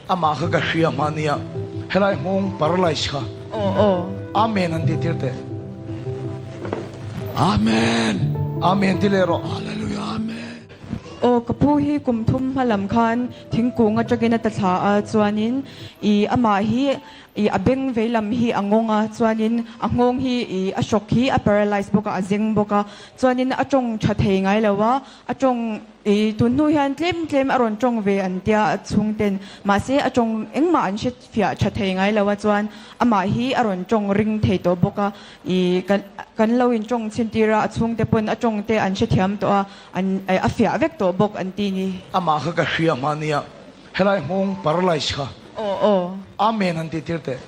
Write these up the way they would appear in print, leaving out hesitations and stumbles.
Amah kha ka hria hma nia helai nghawng paralyze kha. Aw aw. Amen han tih tir teh. Amen. Amen ti leh rawh. Hallelujah Amen. Aw ka pu hi kum thum hma lam khan thingkung atangin a ta thla a chuanin i amah hi i a beng vei lam hi a ngawng a chuanin a nghawng hi i a hrawk hi a paralyze bawk a a zeng bawk a chuanin a tawng tha thei ngai lo a a tawng I tun hnu hian tlem tlem a rawn tawng ve an tia a chhungten. Mahse a tawng engmah an hre fiah tha thei ngai lo a chuan amah hi a rawn tawng ring thei tawh bawk a. I kan kan lo in tawng chhin tir a, a chhungte pawn a tawng te an hrethiam tawh a, an a fiah vek tawh bawk an ti ni. Amah kha ka hria hma nia, helai nghawng paralyze kha. Aw aw. Amen han tih tir teh.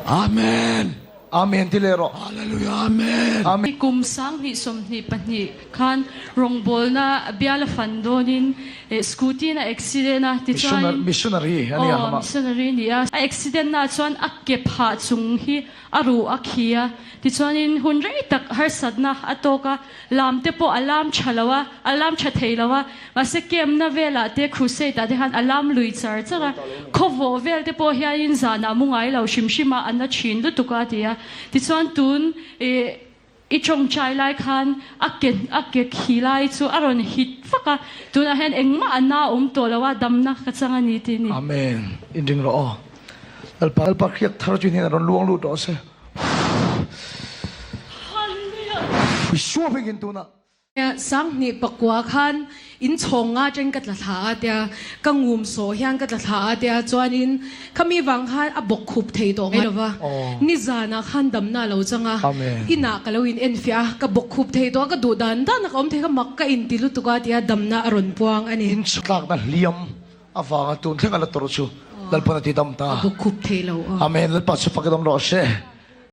Amen. Amen ti leh rawh. Hallelujah Amen. Amen. Kum 2022 khan rawngbawlna bial a fan dawnin scooty in a accident a, tichuanin Missionary a ni a aw hama. missionary a ni a, a accident na chuan a ke phah chung hi a ruh a khi a, tichuanin hun rei tak harsatna a tawk a, Lam te pawh a lam tha lo a, a lam tha thei lo a, mahse camp-na velah te crusade-ah te khan a lam lui char char a, khawvawh vel te pawh hianin zanah mu ngai lo hrim hrim a, a na thin lutuk a ti a. Tichuan tun ih i tawngtai lai khan a ke a ke khi lai chu a rawn hit vak a, tunah hian engmah a na awm tawh lo a, damna ka chang a ni tih a ni. Amen. Inring rawh aw. Lalpa Lalpa hriat thar chu hian a rawn luang lut rawh se. 2009 khan in chhawng nga chen ka tla thla a tia ka ngum sawh hian ka tla thla a tia chuanin khami vang khan a bawk khup thei tawh ngai lova nizanah khan damna a lo chang a inah ka lo in enfiah a ka bawk khup thei tawh a ka duh dan dan a ka awm thei kha mak ka inti lutuk a tia damna a rawn puang a ni. In chhawtlakna hliam avanga tun thleng a la tawrh chu Lalpan a ti dam ta. A bawk khup thei lo. Amen Lalpa chu fak i dawm rawh se.